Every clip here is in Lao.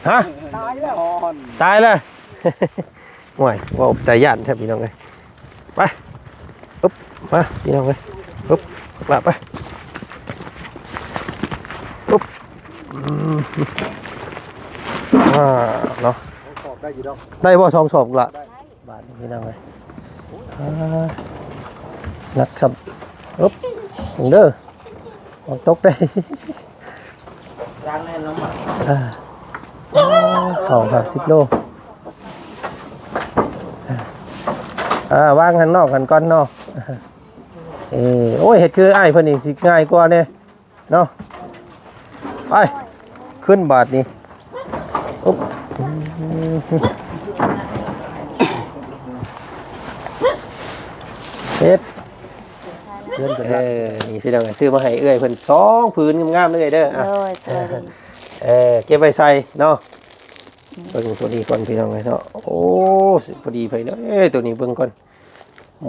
ຮະ? ຕາຍແລ້ວ ຕາຍແລ້ວ. ໂອ້ຍ ເວົ້າຕາຢ້ານແທ້ພີ່ນ້ອງເອີຍ. ໄປ ປຶບ ມາພີ່ນ້ອງເອີຍ ປຶບ ລາກໄປ ປຶບ ອືມ ອ່າ ເນາະ ສອງສອບໄດ້ຢູ່ດອກ ໄດ້ບໍ່ ສອງສອບລະ ໄດ້ ບາດນີ້ພີ່ນ້ອງເອີຍ ອ່າ ໜັກຊ້ຳ ປຶບ ເບິ່ງເດີ ມັນຕົກໄດ້ ລ້າງແນ່ນອນ ອ່າ ເຂົ້າຫ້າສິບໂລ ອ່າ ວາງຫັ້ນນອກຫັ້ນກ່ອນເນາະ ເອີ ໂອ້ຍ ເຮັດຄືອ້າຍເພິ່ນນີ້ຊິງ່າຍກວ່າແດ່ເນາະ ໄປ ຂຶ້ນບາດນີ້ ອຸບ ເຮັດ ເພື່ອນເພິ່ນ ເອີ ນີ້ພີ່ນ້ອງ ຊື້ມາໃຫ້ເອື້ອຍເພິ່ນສອງຜືນງາມໆເລີຍເດີ ອ່ະ ໂດຍ ເອີ ເກັບໄວ້ໃສ່ເນາະ ເບິ່ງໂຕນີ້ກ່ອນພີ່ນ້ອງເອີຍເນາະ ໂອ້ ພໍດີໄປເນາະ ເອີ ໂຕນີ້ເບິ່ງກ່ອນ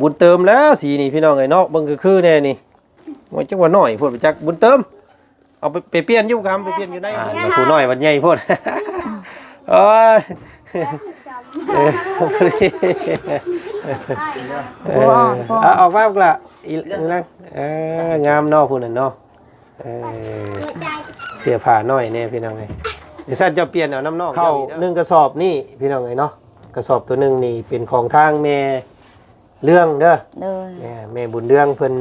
ບຸນເຕີມແລ້ວ ສີນີ້ພີ່ນ້ອງເອີຍເນາະ ເບິ່ງຄືໆແດ່ນີ້ ວ່າຈັກວ່ານ້ອຍໂພດ ໄປຈັກ ບຸນເຕີມ ເອົາໄປ ໄປປ່ຽນຢູ່ກຳ ໄປປ່ຽນຢູ່ໃນ ອ່າ ຜູ້ນ້ອຍມັນໃຫຍ່ໂພດ ໂອ້ຍ ເອີ ເອີ ເອົາອອກມາບັກຫຼ້າ ອີ ອີນາງ ເອີ ງາມເນາະ ຜູ້ນັ້ນເນາະ ເອີ ເສື້ອຜ້ານ້ອຍແດ່ພີ່ນ້ອງເອີຍ ຈັ່ງຊັ້ນເຈົ້າປ່ຽນເອົານຳນ້ອງ ເຂົ້າ ເຈົ້າອີກເດີ ໜຶ່ງກະສອບນີ້ພີ່ນ້ອງເອີຍເນາະ ກະສອບໂຕໜຶ່ງນີ້ເປັນຂອງທາງແມ່ ເລື່ອງເດີ ໂດຍ ແມ່ ແມ່ບຸນເລື່ອງເພິ່ນ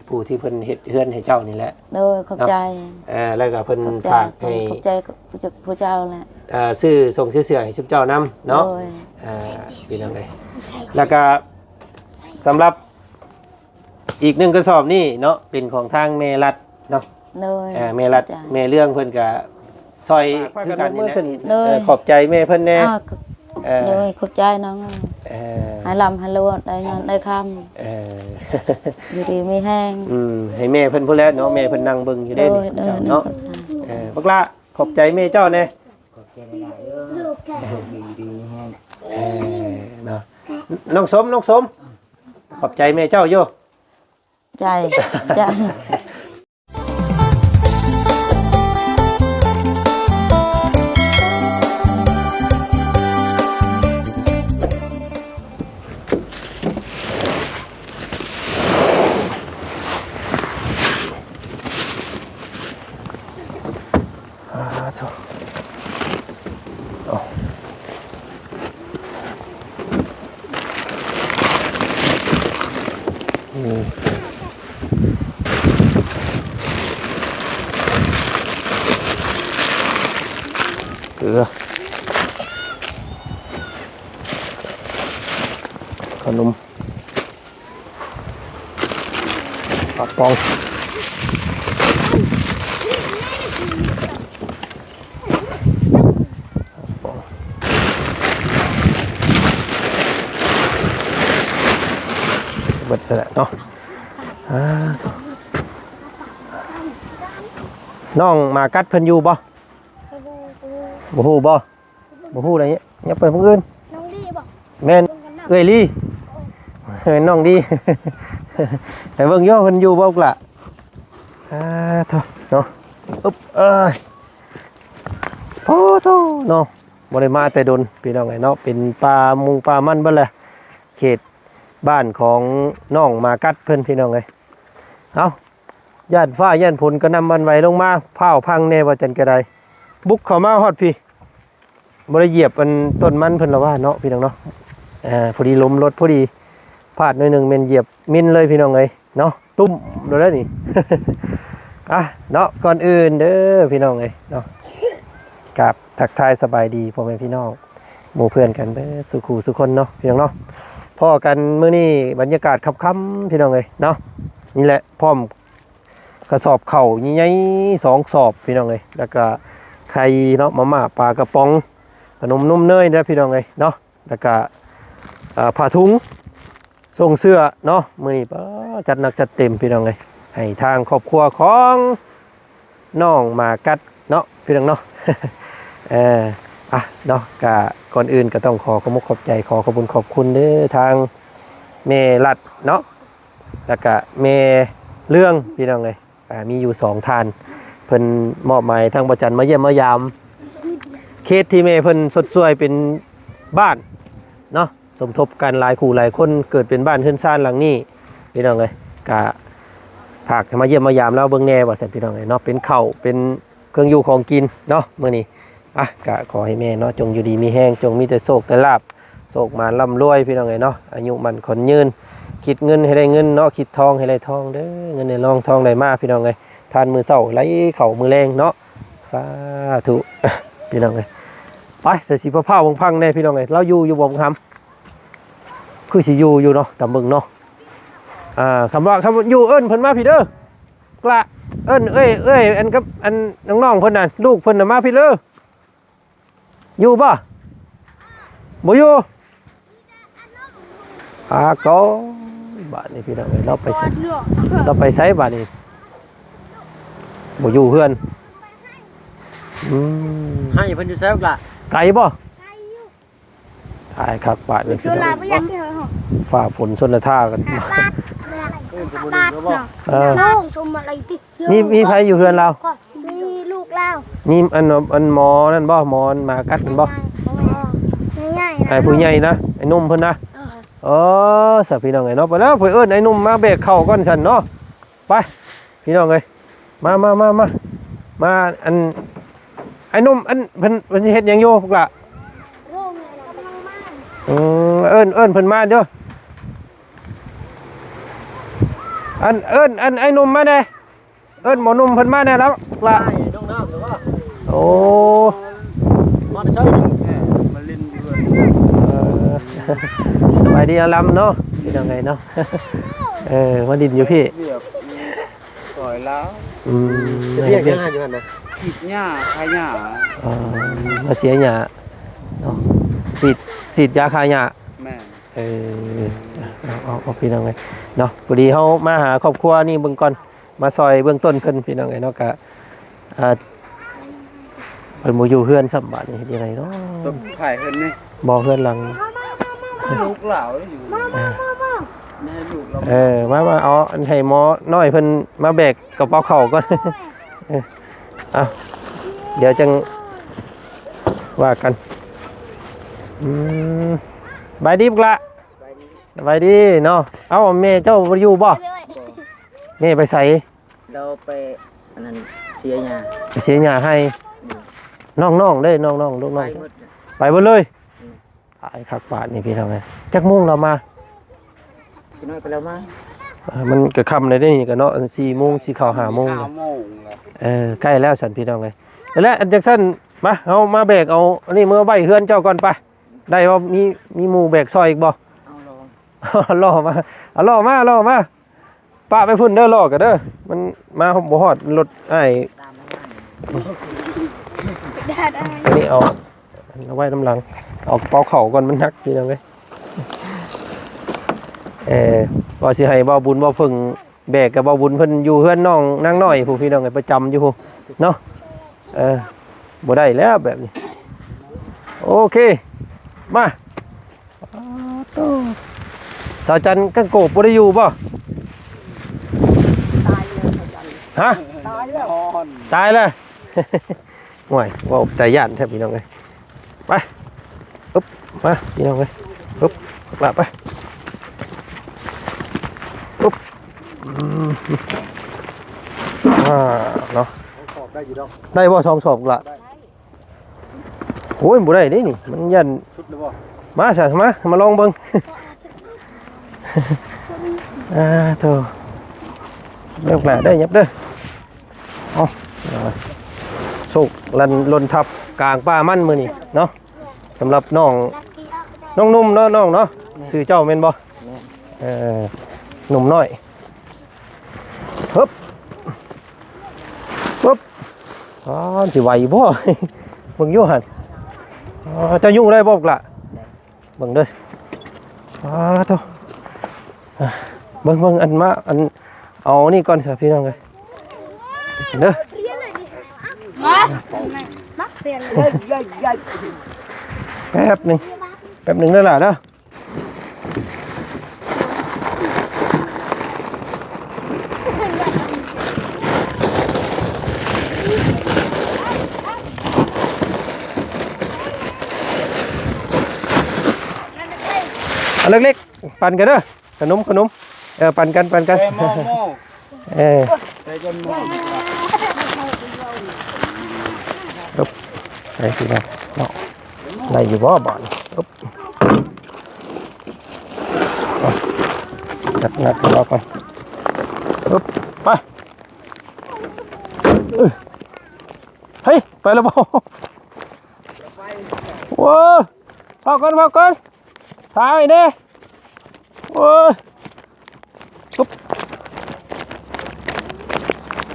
ຜູ້ທີ່ເພິ່ນເຮັດເຮືອນໃຫ້ເຈົ້ານີ້ແຫຼະ ໂດຍ ຂອບໃຈ ເນາະ ເອີ ແລ້ວກໍເພິ່ນ ຂອບໃຈ ຝາກໃຫ້ ຂອບໃຈຜູ້ເຈົ້າ ຜູ້ເຈົ້າແຫຼະ ເອີ ຊື້ສົ່ງຊື້ເສື້ອໃຫ້ຊຸມເຈົ້ານຳເນາະ ໂດຍ ເອີ ພີ່ນ້ອງເອີຍ ແລ້ວກໍສຳລັບ ອີກໜຶ່ງກະສອບນີ້ເນາະ ເປັນຂອງທາງແມ່ລັດເນາະ ໂດຍ ເອີ ແມ່ລັດ ຂອບໃຈ ແມ່ເລື່ອງເພິ່ນກະຊ່ອຍຄືກັນນີ້ແຫຼະ ໂດຍ ເອີ ຂອບໃຈແມ່ເພິ່ນແດ່ ອ່າ ເອີ ໂດຍ ຂອບໃຈນ້ອງ ເອີ ໃຫ້ລ່ຳໃຫ້ລວຍ ໄດ້ເງິນໄດ້ຄຳ ເອີ ຢູ່ດີມີແຮງ ອືມ ໃຫ້ແມ່ເພິ່ນພຸ້ນແຫຼະເນາະ ແມ່ເພິ່ນນັ່ງເບິ່ງຢູ່ເດ້ ໂດຍ ນີ້ ໂດຍ ເນາະ ເອີ ບັກຫຼ້າ ຂອບໃຈແມ່ເຈົ້າແດ່ ຂອບໃຈຫຼາຍໆເດີ ຢູ່ດີມີແຮງ ເອີ ເນາະ ນ້ອງສົມ ນ້ອງສົມ ຂອບໃຈແມ່ເຈົ້າຢູ່ ໃຈ ໃຈ. ອ່າ ໂທ້ ເອົາ ນີ້ ເກືອ ຂະໜົມ ປາປອງ ປາປອງ ເບິດແລ້ວເນາະ ອ່າ ນ້ອງໝາກັດເພິ່ນຢູ່ບໍ່? ບໍ່ຮູ້ບໍ່? ບໍ່ຮູ້ໃດ ຍັບໄປຜູ້ອື່ນ ນ້ອງລີບໍ່? ແມ່ນ ເອື້ອຍລີ ແມ່ນນ້ອງລີ ໄປເບິ່ງຢູ່ເພິ່ນຢູ່ບໍ່ລະ ອ່າ ໂທ້ ເນາະ ອຶບ ເອີຍ ໂອ້ໂທ້ ເນາະ ບໍ່ໄດ້ມາແຕ່ດົນ ພີ່ນ້ອງເອີຍເນາະ ເປັນປ່າມຸງປ່າມັນເບິດແຫຼະ ເຂດບ້ານຂອງນ້ອງໝາກັດເພິ່ນ ພີ່ນ້ອງເອີຍ ເອົ້າ ຢ້ານຟ້າຢ້ານຝົນກະໜ່ຳຫວັ່ນໄຫວລົງມາ ພ້າວພັງແດ່ ວ່າຈັ່ງໃດ ບຸກເຂົ້າມາຮອດພີ້ ບໍ່ໄດ້ຢຽບອັນຕົ້ນມັນເພິ່ນລະວ່າເນາະ ພີ່ນ້ອງເນາະ ເອີ ພໍດີລົມລົດພໍດີ ພາດໜ້ອຍໜຶ່ງແມ່ນຢຽບມິນເລີຍ ພີ່ນ້ອງເອີຍເນາະ ຕຸ້ມໂດດແລ້ວນີ້ ອ່ະ ເນາະ ກ່ອນອື່ນເດີ ພີ່ນ້ອງເອີຍເນາະ ກາບທັກທາຍສະບາຍດີພໍ່ແມ່ພີ່ນ້ອງ ໝູ່ເພື່ອນກັນເບິດສູ່ຄູ່ສູ່ຄົນເນາະ ພີ່ນ້ອງເນາະ ພໍ້ກັນມື້ນີ້ບັນຍາກາດຄ່ຳໆ ພີ່ນ້ອງເອີຍເນາະ ນີ້ແຫຼະ ພ້ອມ ກະສອບເຂົ້າໃຫຍ່ໆ ສອງສອບ ພີ່ນ້ອງເອີຍ ແລ້ວກະໄຂ່ເນາະ ມາມ່າ ປາກະປ໋ອງ ຂະໜົມນົມເນີຍເດີ ພີ່ນ້ອງເອີຍເນາະ ແລ້ວກະ ເອີ ຜ້າຖົງ ສົ່ງເສື້ອເນາະ ມື້ນີ້ ປາ ຈັດໜັກຈັດເຕັມ ພີ່ນ້ອງເອີຍ ໃຫ້ທາງຄອບຄົວຂອງນ້ອງໝາກັດເນາະ ພີ່ນ້ອງເນາະ ເອີ ອ່ະ ເນາະ ກະກ່ອນອື່ນກະຕ້ອງຂໍຂອບອົກຂອບໃຈ ຂໍຂອບບຸນຂອບຄຸນເດີ ທາງແມ່ລັດເນາະ ແລ້ວກະແມ່ເລື່ອງ ພີ່ນ້ອງເອີຍ ອ່າ ມີຢູ່ສອງທ່ານ ເພິ່ນມອບໝາຍທາງບໍ່ຈັນມາຢ້ຽມມາຢາມ ເຂ ເຂດທີ່ແມ່ເພິ່ນຊົດຊ່ວຍເປັນບ້ານເນາະ ສົມທົບກັນຫຼາຍຄູ່ຫຼາຍຄົນ ເກີດເປັນບ້ານເຮືອນຊານຫຼັງນີ້ ພີ່ນ້ອງເອີຍ. ກະຝາກໃຫ້ມາຢ້ຽມມາຢາມລາວເບິ່ງແດ່ວ່າຊັ້ນ ພີ່ນ້ອງເອີຍເນາະ. ເປັນເຂົ້າເປັນເຄື່ອງຢູ່ຂອງກິນເນາະມື້ນີ້. ອ່ະ ກະຂໍໃຫ້ແມ່ເນາະ ຈົ່ງຢູ່ດີມີແຮງ ຈົ່ງມີແຕ່ໂຊກແຕ່ລາບ ໂຊກໝານລ່ຳລວຍ ພີ່ນ້ອງເອີຍເນາະ. ອາຍຸໝັ້ນຂວັນຍືນ ຄິດເງິນໃຫ້ໄດ້ເງິນເນາະ ຄິດທອງໃຫ້ໄດ້ທອງເດີ ເງິນໄດ້ລອງທອງໄດ້ມາ ພີ່ນ້ອງເອີຍ. ທານມື້ເຊົ້າໄຫຼເຂົ້າມື້ແລງເນາະ ສາທຸ ພີ່ນ້ອງເອີຍ. ໄປ ໃສ່ສີຟ້າໆ ເບິ່ງພັງແດ່ ພີ່ນ້ອງເອີຍ. ລາວຢູ່ຢູ່ບໍ່ ບັກຫຳ? ຄືຊິຢູ່ຢູ່ເນາະ ຕາມເບິ່ງເນາະ. ອ່າ ຄຳວ່າ ຄຳຢູ່ ເອີ້ນເພິ່ນມາພີ້ເດີ ກະ ເອີ້ນເອື້ອຍ ເອື້ອຍ ອັນກັບ ອັນນ້ອງໆ ເພິ່ນນະ ລູກເພິ່ນນະ ມາພີ້ເດີ. ຢູ່ບໍ່? ບໍ່ຢູ່. ອາ ກໍບາດນີ້ ພີ່ນ້ອງເອີຍ ລາວໄປໃສ ລາວໄປໃສບາດນີ້? ບໍ່ຢູ່ເຮືອນ. ອືມ ໃຫ້ເພິ່ນຢູ່ໃສບັກຫຼ້າ? ໄກບໍ່? ຕາຍຄັກບາດນີ້ ພີ່ນ້ອງເອີຍ. ຟ້າຝົນຊົນລະທາກັນ ເອີ ມີ ມີໃຜຢູ່ເຮືອນລາວ? ມີລູກລາວ. ມີອັນ ອັນໝໍນັ້ນບໍ່? ໝໍໝາກັດນັ້ນບໍ່? ໃຫຍ່ໆ ອ້າຍຜູ້ໃຫຍ່ນະ ອ້າຍໜຸ່ມເພິ່ນນະ? ເອີ ເອີ ຊະ ພີ່ນ້ອງເອີຍເນາະ. ໄປແລ້ວ ໄປເອີ້ນອ້າຍໜຸ່ມມາແບກເຂົ້າກ່ອນຊັ້ນເນາະ. ໄປ ພີ່ນ້ອງເອີຍ ມາ ມາ ມາ ມາ ມາ. ອັນ ອ້າຍໜຸ່ມ ອັນ ເພິ່ນ ເພິ່ນເຮັດຫຍັງຢູ່ພວກລະ? ອືມ ເອີ້ນ ເອີ້ນເພິ່ນມາເດີ. ອັນ ເອີ້ນ ອັນ ອ້າຍໜຸ່ມມາແດ່. ເອີ້ນໝໍໜຸ່ມເພິ່ນມາແດ່ລະ ລະ. ໂອ້ ມາແຕ່ໃສ? ເອີ ສະບາຍດີອາລຳເນາະ ພີ່ນ້ອງເອີຍເນາະ. ເອີ ມາດິນຢູ່ພີ້ ຊ່ອຍລາວ. ອືມ ເຮັດວຽກຫຍັງຢູ່ຫັ້ນນະ? ສີດຫຍ້າ ຂາຍຫຍ້າ. ອໍ ມາເສຍຫຍ້າເນາະ ສີດ ສີດຢາຂາຍຫຍ້າ. ແມ່ນ. ເອີ ເອົາ ເອົາ ເອົາ ພີ່ນ້ອງເອີຍເນາະ. ພໍດີເຮົາມາຫາຄອບຄົວນີ້ເບິ່ງກ່ອນ ມາຊ່ອຍເບື້ອງຕົ້ນເພິ່ນ ພີ່ນ້ອງເອີຍເນາະ. ກະ ອ່າ ເພິ່ນບໍ່ຢູ່ເຮືອນຊ້ຳ ບາດນີ້ເຮັດຈັ່ງໃດເນາະ? ຕົກພາຍເຮືອນນີ້ ບໍ່ ເຮືອນຫຼັງ ລູກລາວຢູ່. ເອີ ມາ ມາ ເອົາ ອັນ ໃຫ້ໝໍນ້ອຍເພິ່ນມາແບກກະເປົາເຂົ້າກ່ອນ. ເອີ ເອົາ ດຽວຈັ່ງວ່າກັນ. ອືມ ສະບາຍດີບັກຫຼ້າ. ສະບາຍດີເນາະ. ເອົ້າ ແມ່ເຈົ້າບໍ່ຢູ່ບໍ່? ແມ່ໄປໃສ? ລາວໄປອັນນັ້ນ ເສຍຫຍ້າ ໄປເສຍຫຍ້າໃຫ້. ອືມ ນ້ອງໆເດ້ ນ້ອງໆ ລູກນ້ອງ ໄປເບິດ ໄປເບິດເລີຍ. ອືມ ຕາຍຄັກບາດນີ້ ພີ່ນ້ອງເອີຍ. ຈັກໂມງລາວມາ? ຂ້ານ້ອຍກໍລາວມາ. ເອີ ມັນກໍຄ່ຳແລ້ວເດ້ນີ້ກໍເນາະ ສີ່ໂມງ ຊິເຂົ້າຫ້າໂມງ. ຫ້າໂມງແລ້ວ. ເອີ ໃກ້ແລ້ວຊັ້ນ ພີ່ນ້ອງເອີຍ. ແລ້ວ ອັນ ຈັ່ງຊັ້ນ ມາ ເຮົາມາແບກເອົາອັນນີ້ເມືອໄວ້ເຮືອນເຈົ້າກ່ອນໄປ. ໄດ້ບໍ່? ມີ ມີໝູ່ແບກຊ່ອຍອີກບໍ່? ເອົາລໍ້ ເອົາລໍ້ມາ ເອົາລໍ້ມາ ລໍ້ມາ. ປະໄປພຸ້ນເດີ ລໍ້ກະເດີ ມັນມາບໍ່ຮອດ ລົດອ້າຍ. ອັນນີ້ເອົາ ເອົາໄວ້ນຳຫຼັງ ເອົາເປົາເຂົ້າກ່ອນ ມັນໜັກ ພີ່ນ້ອງເອີຍ. ເອີ ວ່າຊິໃຫ້ບ່າວບຸນ ບ່າວເພິ່ງ ແບກກັບບ່າວບຸນເພິ່ນຢູ່ເຮືອນນ້ອງນາງນ້ອຍພຸ້ນ ພີ່ນ້ອງເອີຍ ປະຈຳຢູ່ພຸ້ນເນາະ. ເອີ ບໍ່ໄດ້ແລ້ວແບບນີ້. ໂອເຄ ມາ. ອ້າໂຕ ສາວຈັນກັງໂກບບໍ່ໄດ້ຢູ່ບໍ່? ຕາຍແລ້ວສາວຈັນ. ຮະ? ຕາຍແລ້ວ ຕາຍແລ້ວ. ໂອ້ຍ ເວົ້າຕາຢ້ານແທ້ ພີ່ນ້ອງເອີຍ. ໄປ ອຶບ ມາ ພີ່ນ້ອງເອີຍ ອຶບ ລະໄປ ອຶບ ອືມ ອ່າ ເນາະ ສອງສອບໄດ້ຢູ່ດອກ ໄດ້ບໍ່ ສອງສອບລະ? ໄດ້ ໂອ້ຍ ບໍ່ໄດ້ເດ້ນີ້ ມັນຢ້ານ ຊຸດແລ້ວບໍ່? ມາຊະ ມາ ມາລອງເບິ່ງ ອ່າ ໂທ ເລີກລະ ໄດ້ຫຍັບເດີ. ເອົາ ໂຊກລັນລົນທັບກາງປ່າມັນມື້ນີ້ເນາະ ສຳລັບນ້ອງ ນ້ອງໜຸ່ມເນາະ ນ້ອງເນາະ. ແມ່ນ ຊື່ເຈົ້າແມ່ນບໍ່? ແມ່ນ ເອີ ໜຸ່ມນ້ອຍ ຮຶບ ປຶບ ອໍ ຊິໄຫວບໍ່? ເບິ່ງຢູ່ຫັ້ນ ອໍ ເຈົ້າຍູ້ໄດ້ບໍ່ລະ? ໄດ້. ເບິ່ງເດີ ອ້າໂຕ ເບິ່ງ ເບິ່ງ ອັນມາ ອັນ ເອົານີ້ກ່ອນຊະ ພີ່ນ້ອງເອີຍ ເດີ ມາ ມາ ແປັບໜຶ່ງ ແປັບໜຶ່ງເດີຫຼ້າເດີ. ເລັກໆ ປັນກັນເດີ ຂະໜົມ ຂະໜົມ ເອີ ປັນກັນ ປັນກັນ ເອີ ໂມໂມ ເອີ ໃສ່ຈົນໂມ ໄດ້ພີ່ນ້ອງເນາະ ໄດ້ຢູ່ບໍ່ບາດນີ້? ອຶບ ຈັດໜັກເອົາກ່ອນ ອຶບ ໄປ ເອີ ເຮີ້ຍ ໄປແລ້ວບໍ່? ໂອ້ ເຝົ້າກ່ອນ ເຝົ້າກ່ອນ ຖ້າໄວ້ແດ່ ໂອ້ຍ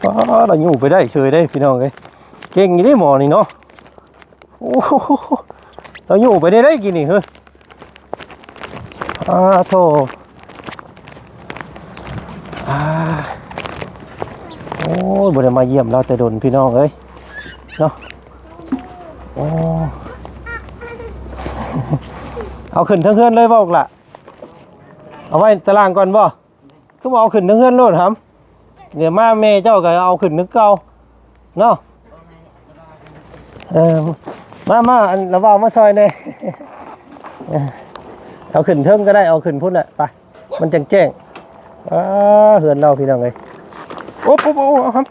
ປ໊າດ ລາວຍູ້ໄປໄດ້ເສີຍເດ້ພີ່ນ້ອງເອີຍ ເກັ່ງອີ່ຫຼີໝໍນີ້ເນາະ ໂອ້ ລາວຍູ້ໄປໄດ້ໄດ໋ກີ້ນີ້ເຮີ້ຍ ອາໂທ ອາ ໂອ້ຍ ບໍ່ໄດ້ມາຢ້ຽມລາວແຕ່ດົນພີ່ນ້ອງເອີຍເນາະ ໂອ້ ເອົາຂຶ້ນເທິງເຮືອນເລີຍບໍ່ລະ ເອົາໄວ້ຕາລ່າງກ່ອນບໍ່? ຄືບໍ່ເອົາຂຶ້ນເທິງເຮືອນໂລດຫຳ ດຽວມາແມ່ເຈົ້າກໍເອົາຂຶ້ນຄືເກົ່າເນາະ ເອີ ມາ ມາ ອັນລະເວົ້າມາຊ່ອຍແດ່ ເອົາຂຶ້ນເທິງກໍໄດ້ ເອົາຂຶ້ນພຸ້ນແຫຼະ ໄປ ມັນຈັ່ງແຈ້ງ ອາ ເຮືອນລາວພີ່ນ້ອງເອີຍ ໂອ້ ໂອ້ ໂອ້ ເອົາຫຳ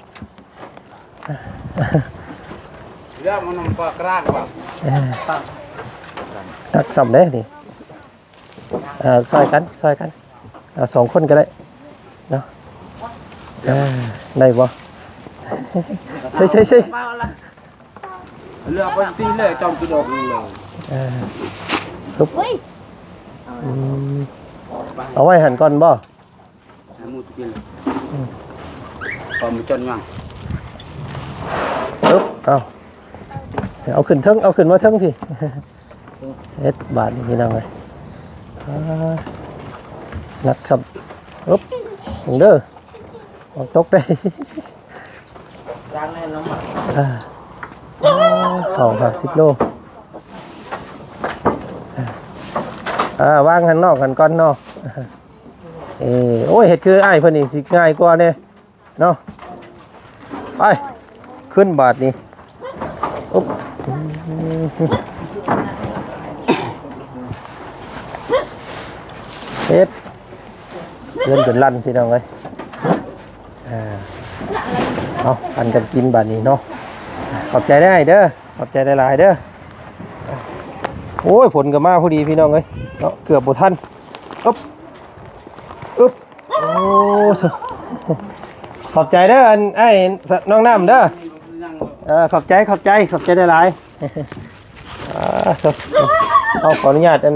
ເລື່ອງມັນນຳປາກຣາກວ່າ ເອີ ໜັກສ່ຳເດ້ນີ້ ອ່າ ຊ່ອຍກັນ ຊ່ອຍກັນ ເອົາສອງຄົນກໍໄດ້ເນາະ ເອີ ໄດ້ບໍ່? ໃສ່ ໃສ່ ໃສ່ ເລືອກເອົາຕີເລີຍ ຈ້ອມກິນອອກເລີຍ ເອີ ອືມ ເອົາໄວ້ຫັ້ນກ່ອນບໍ່? ໃຫ້ໝູດກິນ ອືມ ກໍມີຈົນຫຍັງ ເອີ ເອົາ ເອົາຂຶ້ນເທິງ ເອົາຂຶ້ນມາເທິງພີ້ ເຮັດບາດນີ້ພີ່ນ້ອງເອີຍ ອາ ໜັກຊ້ຳ ອຶບ ເບິ່ງເດີ ອອກຕົກໄດ້ ລ້າງແນ່ນອນ ອາ ເຂົ້າຫ້າສິບໂລ ອາ ວາງຫັ້ນນອກຫັ້ນກ່ອນເນາະ ເອີ ໂອ້ຍ ເຮັດຄືອ້າຍເພິ່ນນີ້ຊິງ່າຍກວ່າແດ່ ເນາະ ໄປ ຂຶ້ນບາດນີ້ ອຶບ ເຮັດ ເຮືອນເປັນລັນພີ່ນ້ອງເອີຍ ເອົາ ປັນກັນກິນບາດນີ້ເນາະ ຂອບໃຈເດີອ້າຍເດີ ຂອບໃຈຫຼາຍໆເດີ ໂອ້ຍ ຝົນກໍມາພໍດີພີ່ນ້ອງເອີຍເນາະ ເກືອບບໍ່ທັນ ອຶບ ອຶບ ໂອ້ ຂອບໃຈເດີ ອັນ ອ້າຍນ້ອງນ້ຳເດີ ເອີ ຂອບໃຈ ຂອບໃຈ ຂອບໃຈຫຼາຍໆ ເອົາ ຂໍອະນຸຍາດ ອັນ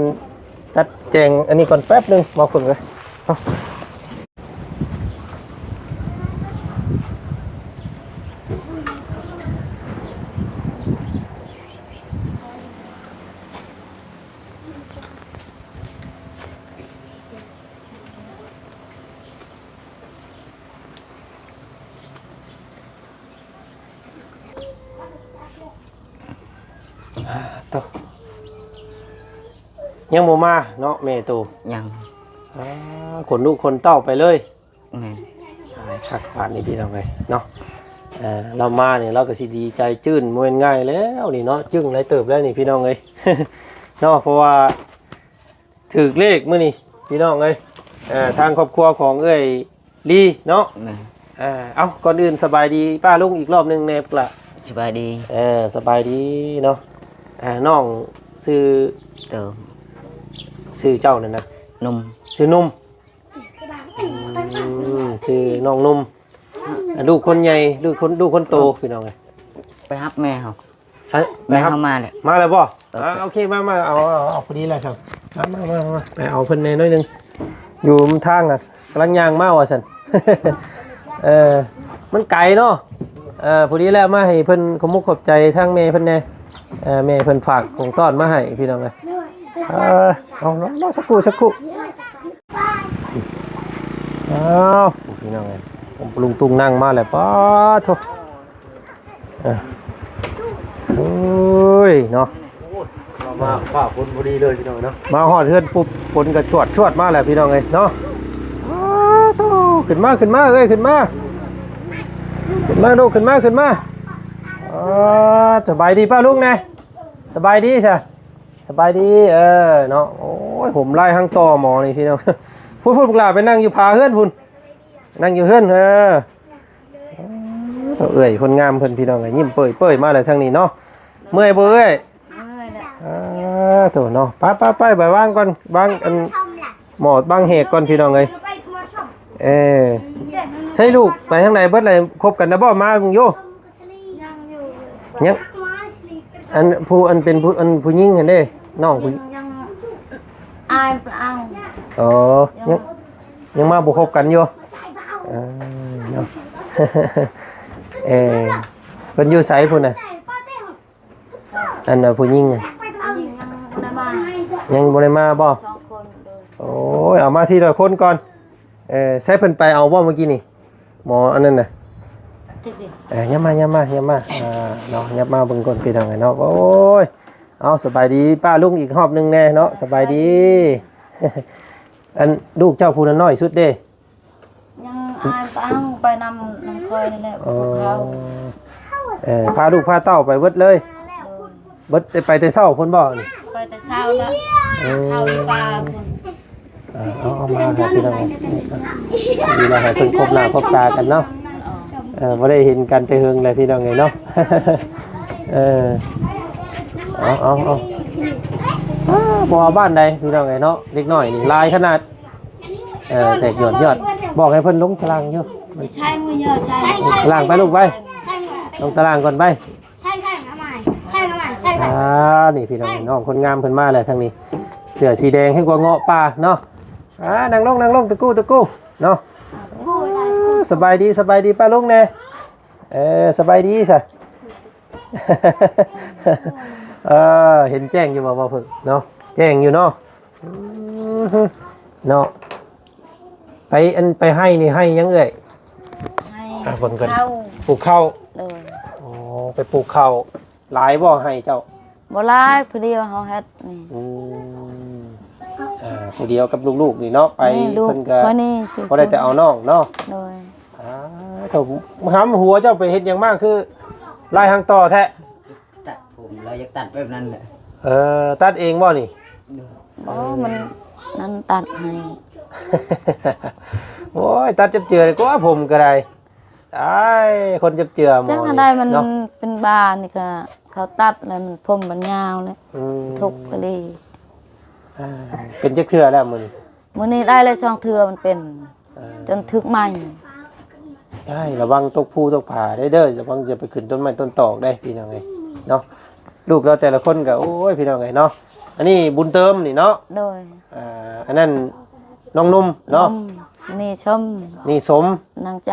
ຕັດແຈງອັນນີ້ກ່ອນແປັບໜຶ່ງ ມາເບິ່ງເລີຍ ເອົາ ອ່າ ໂຕ ຍັງບໍ່ມາເນາະແມ່ໂຕ? ຍັງ ອ່າ ຂົນລູກຂົນເຕົ້າໄປເລີຍ. ແມ່ນ ອ້າຍ ຄັກປານນີ້ພີ່ນ້ອງເອີຍເນາະ ເອີ ລາວມານີ້ລາວກໍຊິດີໃຈຈື່ນ ບໍ່ແມ່ນງ່າຍແລ້ວນີ້ເນາະ ຈຶ້ງຫຼາຍເຕີບແລ້ວນີ້ພີ່ນ້ອງເອີຍເນາະ ເພາະວ່າຖືກເລກມື້ນີ້ພີ່ນ້ອງເອີຍ ເອີ ທາງຄອບຄົວຂອງເອື້ອຍລີເນາະ ແມ່ນ ເອີ ເອົ້າ ກ່ອນອື່ນສະບາຍດີປ້າລຸງອີກລອບໜຶ່ງແດ່ ສະບາຍດີ ເອີ ສະບາຍດີເນາະ ເອີ ນ້ອງຊື່ ເຕີມ ຊື່ເຈົ້ານັ້ນນະ ໜຸ່ມ ຊື່ໜຸ່ມ ອືມ ຊື່ນ້ອງໜຸ່ມ ລູກຄົນໃຫຍ່ ລູກຄົນ ລູກຄົນໂຕພີ່ນ້ອງເອີຍ ໄປຮັບແມ່ເຮົາ ຮະ ໄປຮັບ ແມ່ເຮົາມາແລ້ວ ມາແລ້ວບໍ່? ເອີ ອ່າ ໂອເຄ ມາ ມາ ເອົາ ເອົາ ເອົາ ພໍດີແລ້ວຊັ້ນ ມາ ມາ ມາ ມາ ໄປເອົາເພິ່ນແດ່ໜ້ອຍໜຶ່ງ ຢູ່ທາງ ອ່ະ ກຳລັງຍ່າງມາວ່າຊັ້ນ ເອີ ມັນໄກເນາະ ເອີ ພໍດີແລ້ວ ມາໃຫ້ເພິ່ນຂອບມຸກຂອບໃຈທາງແມ່ເພິ່ນແດ່ ເອີ ແມ່ເພິ່ນຝາກຂອງຕ້ອນມາໃຫ້ພີ່ນ້ອງເອີຍ ເອີ ເອົາ ລອ ລອ ສັກຄູ່ ສັກຄູ່ ອ້າວ ພີ່ນ້ອງເອີຍ ລຸງຕຸງນັ່ງມາແລ້ວ ປາໂທ ເອີ ໂອ້ຍ ເນາະ ມາຟ້າຝົນພໍດີເລີຍພີ່ນ້ອງເນາະ ມາຮອດເຮືອນປຸບ ຝົນກໍຊວດໆມາແລ້ວພີ່ນ້ອງເອີຍເນາະ ປາໂທ ຂຶ້ນມາ ຂຶ້ນມາເອີຍ ຂຶ້ນມາ ຂຶ້ນມາລູກ ຂຶ້ນມາ ຂຶ້ນມາ ອ່າ ສະບາຍດີປ້າລຸງແດ່ ສະບາຍດີຊະ. ສະບາຍດີ ເອີເນາະ. ໂອ້ຍ ຫົມລາຍຮັງຕໍ່ໝໍນີ້ພີ່ນ້ອງ. ພຸ້ນໆ ບັກຫຼ້າໄປນັ່ງຢູ່ຜາເຮືອນພຸ້ນ ນັ່ງຢູ່ເຮືອນ. ເອີ ໂຕເອື້ອຍຄົນງາມເພິ່ນພີ່ນ້ອງເອີຍ ຍິ້ມເປີຍໆ ມາແລ້ວທາງນີ້ເນາະ. ເມື່ອຍບໍ່ເອື້ອຍ? ເມື່ອຍແຫຼະ. ອາ ໂຕເນາະ ໄປໆໆ ໄປວາງກ່ອນ ວາງອັນໝໍວາງແຫກກ່ອນພີ່ນ້ອງເອີຍ. ເອີ ໃສລູກໄປທາງໃດເບິດເລີຍ? ຄົບກັນແລ້ວບໍ່? ມາຢູ່ ຍັງ ອັນຜູ້ ອັນເປັນຜູ້ ອັນຜູ້ຍິງຫັ້ນເດ້ ນ້ອງຜູ້ ຍັງ ອາຍບໍ່ເອົາ. ອໍ ຍັງ ຍັງມາບໍ່ຄົບກັນຢູ່. ເອີເນາະ ເອີ ເພິ່ນຢູ່ໃສພຸ້ນນະ? ອັນນະ ຜູ້ຍິງນະ ຍັງບໍ່ໄດ້ມາ ຍັງບໍ່ໄດ້ມາບໍ່? ສອງຄົນ. ໂດຍ. ໂອ້ຍ ເອົາມາທີລະຄົນກ່ອນ. ເອີ ໃສເພິ່ນໄປເອົາບໍ່ມື້ກີ້ນີ້? ໝໍອັນນັ້ນນະ ເອີ ຍັບມາ ຍັບມາ ຍັບມາ ອ່າ ເນາະ ຍັບມາເບິ່ງກ່ອນພີ່ນ້ອງເອີຍເນາະ. ໂອ້ຍ ເອົາ ສະບາຍດີປ້າລຸງອີກຮອບໜຶ່ງແດ່ເນາະ. ສະບາຍດີ. ອັນລູກເຈົ້າຜູ້ນ້ອຍສຸດເດ້? ຍັງ ອາຍ ໄປເອົາ ໄປນຳ ນຳຂ້ອຍນີ້ແຫຼະ. ອໍ ພວກເຂົາ ເອີ ພາລູກພາເຕົ້າໄປເບິດເລີຍ. ໂດຍ. ເບິດ ໄປແຕ່ເຊົ້າພຸ້ນບໍ່ນີ້? ໄປແຕ່ເຊົ້າລະ ເອີ ເຂົ້າປ່າພຸ້ນ. ເອີ ເອົາ ເອົາມາໃຫ້ພີ່ນ້ອງ ດີແລ້ວ ໃຫ້ເພິ່ນພົບໜ້າພົບຕາກັນເນາະ. ເອີ ບໍ່ໄດ້ເຫັນກັນແຕ່ເຫິງແລ້ວພີ່ນ້ອງເອີຍເນາະ. ເອີ ເອົາ ເອົາ ເອົາ ອ້າ ບໍ່ວ່າບ້ານໃດພີ່ນ້ອງເອີຍເນາະ ເດັກນ້ອຍນີ້ຫຼາຍຂະໜາດ. ເອີ ແຕກຍອດ ຍອດ ບອກໃຫ້ເພິ່ນລົງຕາລ່າງຢູ່. ໃສ່ມືເຍາະ ໃສ່ ຕາລ່າງໄປລູກໄປ ລົງຕາລ່າງກ່ອນໄປ. ໃສ່ ໃສ່ ເອົາໃໝ່ ໃສ່ ເອົາໃໝ່ ໃສ່ ອ່າ ນີ້ພີ່ນ້ອງ ນ້ອງຄົນງາມເພິ່ນມາແລ້ວທາງນີ້ ເສື້ອສີແດງແຮງກວ່າເງາະປ່າເນາະ. ອ່າ ນັ່ງລົງ ນັ່ງລົງ ຕະກູ້ ຕະກູ້ເນາະ. ເອີ ສະບາຍດີ ສະບາຍດີປ້າລຸງແດ່. ເອີ ສະບາຍດີຊະ. ເອີ ເຫັນແຈ້ງຢູ່ບໍ່ ບໍ່ເພິ່ງເນາະ? ແຈ້ງຢູ່ເນາະ. ອືມ ເນາະ ໄປ ອັນ ໄປໄຮ່ນີ້ໄຮ່ຫຍັງເອື້ອຍ? ໄຮ່ ອ່າ ເບິ່ງກ່ອນ ເຂົ້າ ປູກເຂົ້າ. ໂດຍ. ອໍ ໄປປູກເຂົ້າ. ຫຼາຍບໍ່ໄຮ່ເຈົ້າ? ບໍ່ຫຼາຍ ຜູ້ດຽວເຮົາເຮັດນີ້. ອືມ ອ່າ ຜູ້ດຽວກັບລູກໆນີ້ເນາະ ໄປ ນີ້ລູກ ເພິ່ນກໍ ພໍ່ນີ້ຊິ ພໍໄດ້ແຕ່ເອົານ້ອງເນາະ. ໂດຍ. ອ່າ ໂທ້ ຫຳຫົວເຈົ້າໄປເຮັດຫຍັງມາ ຄືລາຍຮັງຕໍ່ແທ້? ຕັດຜົມ ລາວຢາກຕັດແບບນັ້ນແຫຼະ. ເອີ ຕັດເອງບໍ່ນີ້? ໂດຍ. ບໍ່ ມັນນັ້ນຕັດໃຫ້. ໂອ້ຍ ຕັດຈັບເຈືອດີກວ່າ ຜົມກໍໄດ້. ຕາຍ ຄົນຈັບເຈືອໝໍ ຈັ່ງໃດມັນເນາະ ເປັນບານີ້ກໍເຂົາຕັດແລ້ວ ມັນຜົມມັນຍາວແລ້ວ. ອືມ ທຸກອີ່ຫຼີ. ອ່າ ເປັນຈັກເທື່ອແລ້ວມື້ນີ້? ມື້ນີ້ໄດ້ແລ້ວສອງເທື່ອ ມັນເປັນ. ອ່າ ຈົນຖືກໄໝ້. ໄດ້ ລະວັງຕົກພູຕົກຜາໄດ້ເດີ ລະວັງຢ່າໄປຂຶ້ນຕົ້ນໄມ້ຕົ້ນຕອກໄດ້ພີ່ນ້ອງເອີຍເນາະ. ລູກເຮົາແຕ່ລະຄົນກໍ ໂອ້ຍ ພີ່ນ້ອງເອີຍເນາະ. ອັນນີ້ບຸນເຕີມນີ້ເນາະ. ໂດຍ. ອ່າ ອັນນັ້ນນ້ອງໜຸ່ມເນາະ. ໜຸ່ມ ນີ້ສົມ ນີ້ສົມ ນາງໃຈ.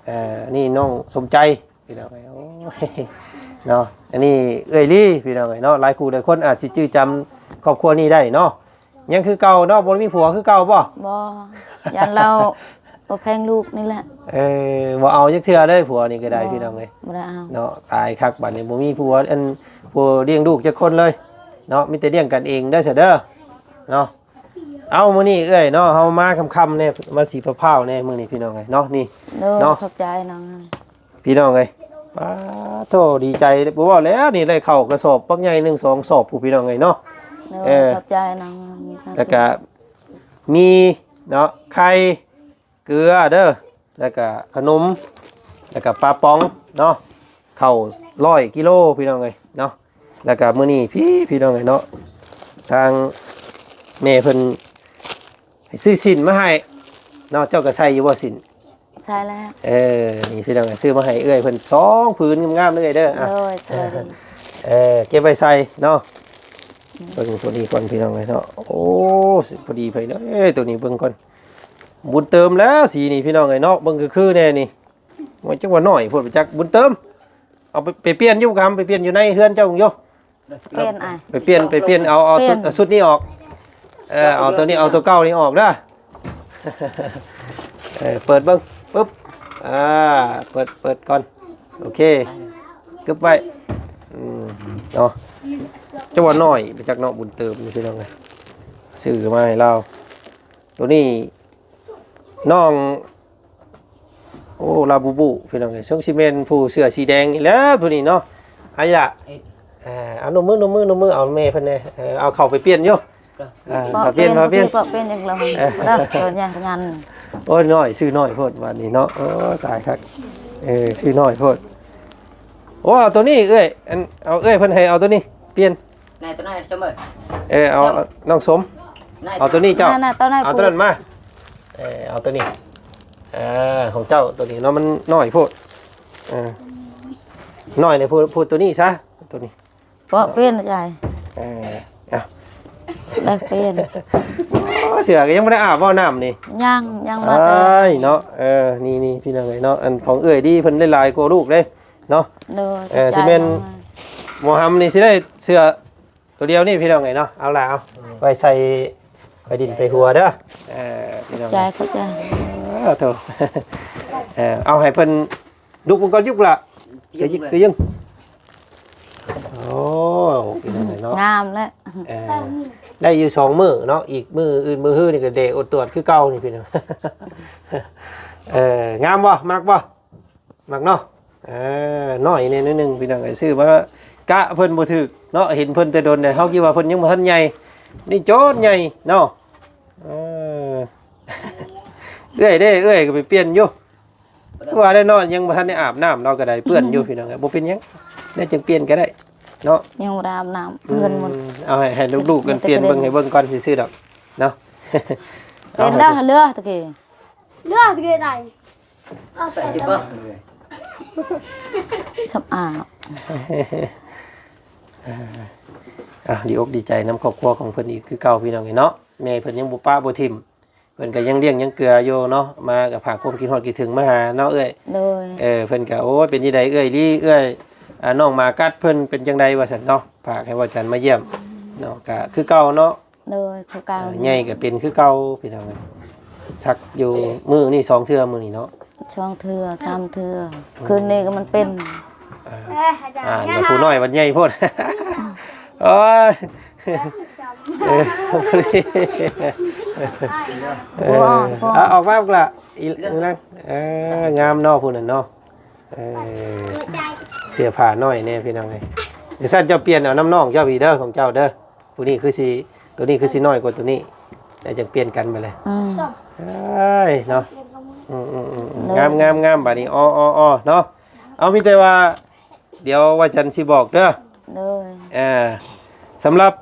ເອີ ນີ້ນ້ອງສົມໃຈພີ່ນ້ອງເອີຍ. ໂອ້ຍ ເນາະ ອັນນີ້ເອື້ອຍລີພີ່ນ້ອງເອີຍເນາະ. ຫຼາຍຄູ່ຫຼາຍຄົນອາດຊິຈື່ຈຳຄອບຄົວນີ້ໄດ້ເນາະ. ຍັງຄືເກົ່າເນາະ ບໍ່ມີຜົວຄືເກົ່າບໍ່? ບໍ່ ຢ້ານລາວບໍ່ແພງລູກນີ້ແຫຼະ. ເອີ ບໍ່ເອົາຈັກເທື່ອເລີຍ ຜົວນີ້ກໍໄດ້. ບໍ່ ພີ່ນ້ອງເອີຍ ບໍ່ໄດ້ເອົາເນາະ. ຕາຍຄັກ ບັດນີ້ບໍ່ມີຜົວ ອັນ ຜູ້ລ້ຽງລູກຈັກຄົນເລີຍເນາະ ມີແຕ່ລ້ຽງກັນເອງເດີ ຊະເດີເນາະ. ເອົ້າ ມື້ນີ້ເອື້ອຍເນາະ ເຮົາມາຄ່ຳໆແດ່ ມາສີພະພ້າວແດ່ມື້ນີ້ພີ່ນ້ອງເອີຍເນາະ. ນີ້ ໂດຍ ເນາະ ຂອບໃຈນ້ອງ. ພີ່ນ້ອງເອີຍ ປາໂທ້ ດີໃຈບໍ່ເວົ້າແລ້ວ. ນີ້ໄດ້ເຂົ້າກະສອບບັກໃຫຍ່ໜຶ່ງສອງສອບພຸ້ນ ພີ່ນ້ອງເອີຍເນາະ. ໂດຍ ເອີ ຂອບໃຈນ້ອງ. ແລ້ວກະມີເນາະ ໄຂ່ ເກືອເດີ ແລ້ວກະຂະໜົມ ແລ້ວກະປາປ໋ອງເນາະ. ເຂົ້າຮ້ອຍກິໂລ ພີ່ນ້ອງເອີຍເນາະ. ແລ້ວກະມື້ນີ້ ພີ່ ພີ່ນ້ອງເອີຍເນາະ ທາງແມ່ເພິ່ນ ໃຫ້ຊື້ສິ້ນມາໃຫ້ເນາະ. ເຈົ້າກໍໃສ່ຢູ່ບໍ່ສິ້ນ? ໃສ່ແລ້ວ. ເອີ ນີ້ພີ່ນ້ອງ ຊື້ມາໃຫ້ເອື້ອຍເພິ່ນສອງຜືນງາມໆເດີ. ໂດຍ ສະບາຍດີ. ເອີ ເກັບໄວ້ໃສ່ເນາະ. ເບິ່ງໂຕນີ້ກ່ອນພີ່ນ້ອງເອີຍເນາະ. ໂອ້ ພໍດີໄປເນາະ. ເອີ ໂຕນີ້ເບິ່ງກ່ອນ ບຸນເຕີມແລ້ວ ສີນີ້ພີ່ນ້ອງເອີຍເນາະ. ເບິ່ງຄືໆແດ່ນີ້ ວ່າຈັກວ່ານ້ອຍໂພດໄປຈັກ. ບຸນເຕີມ ເອົາໄປ ໄປປ່ຽນຢູ່ກຳ ໄປປ່ຽນຢູ່ໃນເຮືອນເຈົ້າຢູ່. ປ່ຽນ ໄປປ່ຽນ ໄປປ່ຽນ ເອົາ ເອົາ ເອົາຊຸດນີ້ອອກ. ເອີ ເອົາໂຕນີ້ ເອົາໂຕເກົ່ານີ້ອອກເດີ. ເອີ ເປີດເບິ່ງ ປຶບ ອ່າ ເປີດ ເປີດກ່ອນ. ໂອເຄ ກຶບໄວ້. ອືມ ເນາະ ຈະວ່ານ້ອຍໄປຈັກເນາະ ບຸນເຕີມນີ້ພີ່ນ້ອງເອີຍ. ຊື້ມາໃຫ້ລາວ ໂຕນີ້ນ້ອງ ໂອ້ ລາບູບູ ພີ່ນ້ອງເອີຍ. ຊົງຊິແມ່ນຜູ້ເສື້ອສີແດງນີ້ແຫຼະຜູ້ນີ້ເນາະ. ອາຍະ ເອີ ເອີ ເອົາ ນົມມື ນົມມື ນົມມື ເອົາແມ່ເພິ່ນແດ່ ເອີ ເອົາເຂົ້າໄປປ່ຽນຢູ່ ອ່າ ເຂົ້າປ່ຽນ ເຂົ້າປ່ຽນ ເຂົ້າປ່ຽນ ເອີ ເອີ ໂອ້ຍ ນ້ອຍ ຊື່ນ້ອຍໂພດບາດນີ້ເນາະ ໂອ້ ຕາຍຄັກ ເອີ ຊື່ນ້ອຍໂພດ ໂອ້ ເອົາໂຕນີ້ເອື້ອຍ ອັນ ເອົາ ເອື້ອຍເພິ່ນໃຫ້ເອົາໂຕນີ້ປ່ຽນ ນາຍ ໂຕນາຍ ສົມເອີຍ ເອີ ເອົາ ເອົາ ນ້ອງສົມ ນາຍ ເອົາໂຕນີ້ເຈົ້າ ນາຍ ນາຍ ໂຕນາຍ ເອົາໂຕນັ້ນມາ ເອີ ເອົາໂຕນີ້ ເອີ ຂອງເຈົ້າໂຕນີ້ເນາະ ມັນນ້ອຍໂພດ ເອີ ນ້ອຍນີ້ ພູດ ພູດໂຕນີ້ຊະ ໂຕນີ້ ເພາະປ່ຽນໃຈ ເອີ ເອົາ ໄດ້ປ່ຽນ ໂອ້ ເສືອກໍຍັງບໍ່ໄດ້ອາບບໍ່ ນ້ຳນີ້ ຍັງ ຍັງມາແຕ່ ເອີຍ ເນາະ ເອີ ນີ້ໆ ພີ່ນ້ອງເອີຍເນາະ ອັນຂອງເອື້ອຍດີເພິ່ນໄດ້ຫຼາຍກວ່າລູກເດ້ເນາະ ໂດຍ ເອີ ຂອບໃຈ ຊິແມ່ນ ນ້ອງເອີຍ ໝໍຫຳນີ້ຊິໄດ້ເສື້ອ ຕົວດຽວນີ້ພີ່ນ້ອງເອີຍເນາະ ເອົາລະ ເອົາ ອືມ ໄວ້ໃສ່ ໄປດິນໄປຫົວເດີ ເອີ ພີ່ນ້ອງ ຂອບໃຈ ເອີ ຂອບໃຈ ເອີ ໂທ້ ເອີ ເອົາໃຫ້ເພິ່ນ ດຸບມັນກໍຍຸກລະ ກະຢິກກະຍຶງ ໂອ້ ພີ່ນ້ອງເອີຍເນາະ ງາມແລ້ວ ເອີ ໄດ້ຢູ່ສອງມື້ເນາະ ອີກມື້ອື່ນມື້ຮືນີ້ກໍແດ່ອົດຕວດຄືເກົ່ານີ້ພີ່ນ້ອງ ເອີ ງາມບໍ່? ມັກບໍ່? ມັກເນາະ ເອີ ນ້ອຍແດ່ໜ້ອຍໜຶ່ງພີ່ນ້ອງເອີຍ ຊື້ມາກະເພິ່ນບໍ່ຖືກເນາະ ເຫັນເພິ່ນແຕ່ດົນແລ້ວ ເຮົາຄິດວ່າເພິ່ນຍັງບໍ່ທັນໃຫຍ່ ນີ້ໂຈນໃຫຍ່ເນາະ ເອີ ເອື້ອຍເດ້ ເອື້ອຍກໍໄປປ່ຽນຢູ່ ຄືວ່າໄດ້ນອນ ຍັງບໍ່ທັນໄດ້ອາບນ້ຳ ເຮົາກໍໄດ້ເປື້ອນຢູ່ພີ່ນ້ອງເອີຍ ບໍ່ເປັນຫຍັງ ແລ້ວຈຶ່ງປ່ຽນກໍໄດ້ເນາະ ຍັງບໍ່ໄດ້ອາບນ້ຳ ອືມ ເພິ່ນໝົດ ເອົາໃຫ້ ໃຫ້ລູກໆກັນປ່ຽນເບິ່ງ ໃຫ້ເບິ່ງກ່ອນຊື່ໆດອກເນາະ ເປັນເດີ ເຫຼືອຕະກີ້ ເຫຼືອຕະກີ້ໄດ້ ສຳອາງ ອ່າ ດີອົກດີໃຈນຳຄອບຄົວຂອງເພິ່ນອີກຄືເກົ່າພີ່ນ້ອງເອີຍເນາະ ແມ່ເພິ່ນຍັງບໍ່ປະບໍ່ຖິ້ມ ເພິ່ນກໍຍັງລ້ຽງຍັງເກືອຢູ່ເນາະ ມາກໍຝາກຄວາມຄິດຮອດຄິດເຖິງມາຫາເນາະເອື້ອຍ ໂດຍ ເອີ ເພິ່ນກໍ ໂອ້ຍ ເປັນຈັ່ງໃດເອື້ອຍລີ ເອື້ອຍ ອ່າ ນ້ອງໝາກັດເພິ່ນເປັນຈັ່ງໃດວ່າຊັ້ນເນາະ ຝາກໃຫ້ວ່າຈັນມາຢ້ຽມເນາະ ກໍຄືເກົ່າເນາະ ໂດຍ ຄືເກົ່າ ໃຫຍ່ກໍເປັນຄືເກົ່າພີ່ນ້ອງ ສັກຢູ່ມື້ນີ້ສອງເທື່ອ ມື້ນີ້ເນາະ ສອງເທື່ອ ສາມເທື່ອ ຄືນນີ້ກໍມັນເປັນ ອ່າ ອ່າ ຜູ້ນ້ອຍມັນໃຫຍ່ໂພດ ໂອ້ຍ ເອີ ເອີ ເອົາອອກມາບັກຫຼ້າ ອີ ອີນາງ ເອີ ງາມເນາະ ຜູ້ນັ້ນເນາະ ເອີ ເສື້ອຜ້ານ້ອຍແດ່ພີ່ນ້ອງເອີຍ ຈັ່ງຊັ້ນເຈົ້າປ່ຽນເອົານຳນ້ອງເຈົ້າພີ້ເດີ ຂອງເຈົ້າເດີ ຜູ້ນີ້ຄືຊິ ໂຕນີ້ຄືຊິນ້ອຍກວ່າໂຕນີ້ ແລ້ວຈັ່ງປ່ຽນກັນໄປເລີຍ ອືມ ເອີຍ ເນາະ ອືມໆໆ ໂດຍ ງາມໆໆ ບາດນີ້ ອໍໆໆ ເນາະ ເອົາ ມີແຕ່ວ່າ ດຽວວ່າຈັນຊິບອກເດີ ໂດຍ ເອີ ສຳລັບ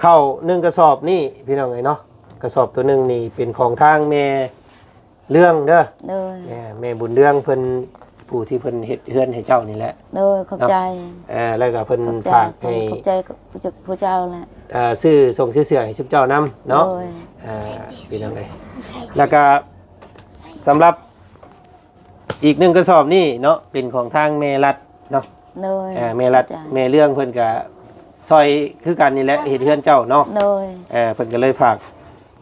ເຂົ້າໜຶ່ງກະສອບນີ້ ພີ່ນ້ອງເອີຍເນາະ ກະສອບໂຕໜຶ່ງນີ້ເປັນຂອງທາງແມ່ເລື່ອງເດີ ໂດຍ ແມ່ ແມ່ບຸນເລື່ອງເພິ່ນ ຜູ້ທີ່ເພິ່ນເຮັດເຮືອນໃຫ້ເຈົ້ານີ້ແຫຼະ ໂດຍ ຂອບໃຈ ເນາະ ເອີ ແລ້ວກໍເພິ່ນ ຂອບໃຈ ຝາກໃຫ້ ຂອບໃຈຜູ້ເຈົ້າ ຜູ້ເຈົ້າແຫຼະ ເອີ ຊື້ສົ່ງເສື້ອໃຫ້ຊຸມເຈົ້ານຳເນາະ ໂດຍ ເອີ ພີ່ນ້ອງເອີຍ ແລ້ວກໍສຳລັບ ອີກໜຶ່ງກະສອບນີ້ເນາະ ເປັນຂອງທາງແມ່ລັດເນາະ ໂດຍ ເອີ ແມ່ລັດ ຂອບໃຈ ແມ່ເລື່ອງເພິ່ນກະຊ່ອຍຄືກັນນີ້ແຫຼະ ເຮັດເຮືອນເຈົ້າເນາະ ໂດຍ ເອີ ເພິ່ນກະເລີຍຝາກ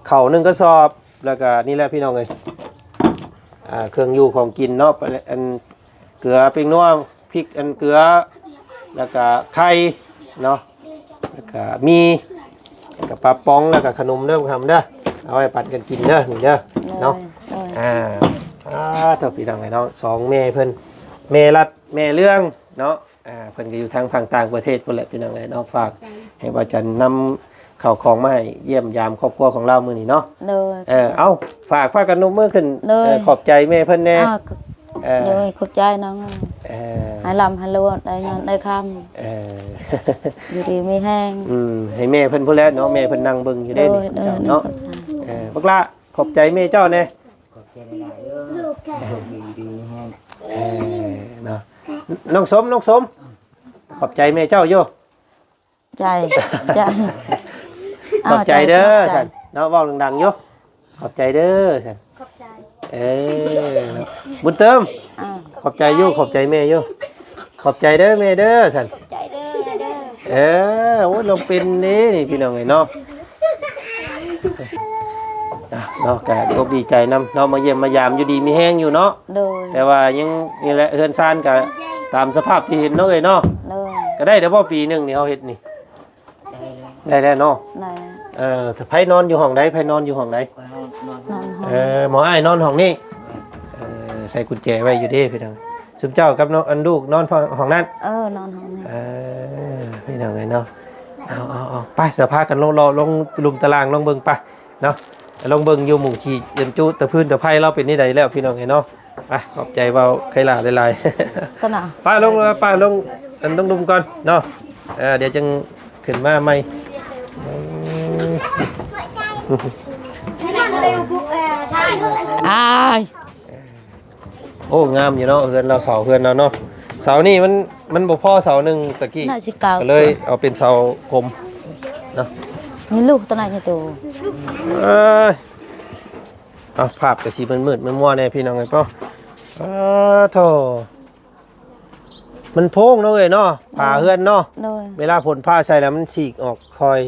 ເຂົ້າໜຶ່ງກະສອບ ແລ້ວກະນີ້ແຫຼະພີ່ນ້ອງເອີຍ ອ່າ ເຄື່ອງຢູ່ຂອງກິນເນາະ ອັນ ເກືອ ແປ້ງນົວ ພິກ ອັນ ເກືອ ແລ້ວກະໄຂ່ເນາະ ແລ້ວກະໝີ່ ແລ້ວກະປາປ໋ອງ ແລ້ວກະຂະໜົມເດີ ຄຳເດີ ເອົາໄວ້ປັນກັນກິນເດີ ນີ້ເດີ ໂດຍ ເນາະ ໂດຍ ອ່າ ອ່າ ໂທ້ ພີ່ນ້ອງເອີຍເນາະ ສອງແມ່ເພິ່ນ ແມ່ລັດ ແມ່ເລື່ອງເນາະ ອ່າ ເພິ່ນກໍຢູ່ທາງຝັ່ງຕ່າງປະເທດພຸ້ນແຫຼະ ພີ່ນ້ອງເອີຍເນາະ ຝາກໃຫ້ວ່າຈັນນຳເຂົ້າຂອງມາໃຫ້ຢ້ຽມຢາມຄອບຄົວຂອງລາວມື້ນີ້ເນາະ ໂດຍ ເອີ ເອົາ ຝາກພາກັນນົບມືຂຶ້ນ ໂດຍ ເອີ ຂອບໃຈແມ່ເພິ່ນແດ່ ອ່າ ເອີ ໂດຍ ຂອບໃຈນ້ອງ ເອີ ໃຫ້ລ່ຳໃຫ້ລວຍ ໄດ້ເງິນໄດ້ຄຳ ເອີ ຢູ່ດີມີແຮງ ອືມ ໃຫ້ແມ່ເພິ່ນພຸ້ນແຫຼະເນາະ ແມ່ເພິ່ນນັ່ງເບິ່ງຢູ່ເດ້ ໂດຍ ນີ້ ໂດຍ ເຈົ້າເນາະ ຂອບໃຈ ເອີ ບັກຫຼ້າ ຂອບໃຈແມ່ເຈົ້າແດ່ ຂອບໃຈຫຼາຍໆເດີ ໂຊກດີ ຢູ່ດີມີແຮງ ເອີ ເນາະ ນ້ອງສົມ ນ້ອງສົມ ຂອບໃຈແມ່ເຈົ້າຢູ່ ໃຈ ໃຈ ຂອບໃຈເດີ ຂອບໃຈ ຊັ້ນເນາະ ເວົ້າດັງໆຢູ່ ຂອບໃຈເດີ ຊັ້ນ ຂອບໃຈ ເອີ ບຸນເຕີມ ອ່າ ຂອບໃຈຢູ່ ຂອບໃຈແມ່ຢູ່ ຂອບໃຈເດີແມ່ເດີ ຊັ້ນ ຂອບໃຈເດີແມ່ເດີ ເອີ ໂອ້ຍ ລາວເປັນເດ້ນີ້ ພີ່ນ້ອງເອີຍເນາະ ອ່ະ ເນາະ ກະດີອົກດີໃຈນຳເນາະ ມາຢ້ຽມມາຢາມ ຢູ່ດີມີແຮງຢູ່ເນາະ ໂດຍ ແຕ່ວ່າຍັງນີ້ແຫຼະ ເຮືອນຊານກະຕາມສະພາບທີ່ເຫັນເນາະເອີຍເນາະ ໂດຍ ກະໄດ້ແລ້ວບໍ່ ປີໜຶ່ງນີ້ເຮົາເຮັດນີ້ ໄດ້ແລ້ວເນາະ ໄດ້ ເອີ ໃຜນອນຢູ່ຫ້ອງໃດ ໃຜນອນຢູ່ຫ້ອງໃດ ຂ້ອຍນອນ ນອນຫ້ອງ ເອີ ໝໍອ້າຍນອນຫ້ອງນີ້ ເອີ ໃສ່ກຸນແຈໄວ້ຢູ່ເດ້ພີ່ນ້ອງ ໂຊ ຊຸມເຈົ້າກັບນ້ອງ ອັນລູກນອນຫ້ອງນັ້ນ? ເອີ ນອນຫ້ອງນີ້. ເອີ ພີ່ນ້ອງເອີຍເນາະ ເອົາໆໆ ໄປ ສະພາກັນລົງເລາະລົງລຸ່ມຕະລ່າງ ລົງເບິ່ງໄປເນາະ ລົງເບິ່ງຢູ່ໝູ່ທີ່ເປັນຈຸຕະພື້ນຕະໄພລາວເປັນແນວໃດແລ້ວ ພີ່ນ້ອງເອີຍເນາະ. ໄປ ຂອບໃຈເວົ້າໄຄລາຫຼາຍໆ ຕະໜາ ໄປລົງ ໄປລົງ ອັນລົງລຸ່ມກ່ອນເນາະ. ເອີ ດຽວຈຶ່ງຂຶ້ນມາໃໝ່. ອາຍ ໂອ້ ງາມຢູ່ເນາະ ເຮືອນລາວ ເສົາເຮືອນລາວເນາະ. ເສົານີ້ມັນ ມັນບໍ່ພໍເສົາໜຶ່ງຕະກີ້ ໜ້າຊິເກົ່າ ກໍເລີຍເອົາເປັນເສົາກົມເນາະ. ນີ້ລູກຕົວນັ້ນໃຫຍ່ໂຕ. ເອີຍ ເອົາ ພາບກໍຊິມືດໆມົວໆແດ່ພີ່ນ້ອງເອີຍເນາະ. ອາ ໂທ້ ມັນໂພງເນາະເອີຍເນາະ ຝາເຮືອນເນາະ. ໂດຍ ເວລາຝົນຟ້າໃສ່ແລ້ວມັນສີກອອກ ຄ່ອຍ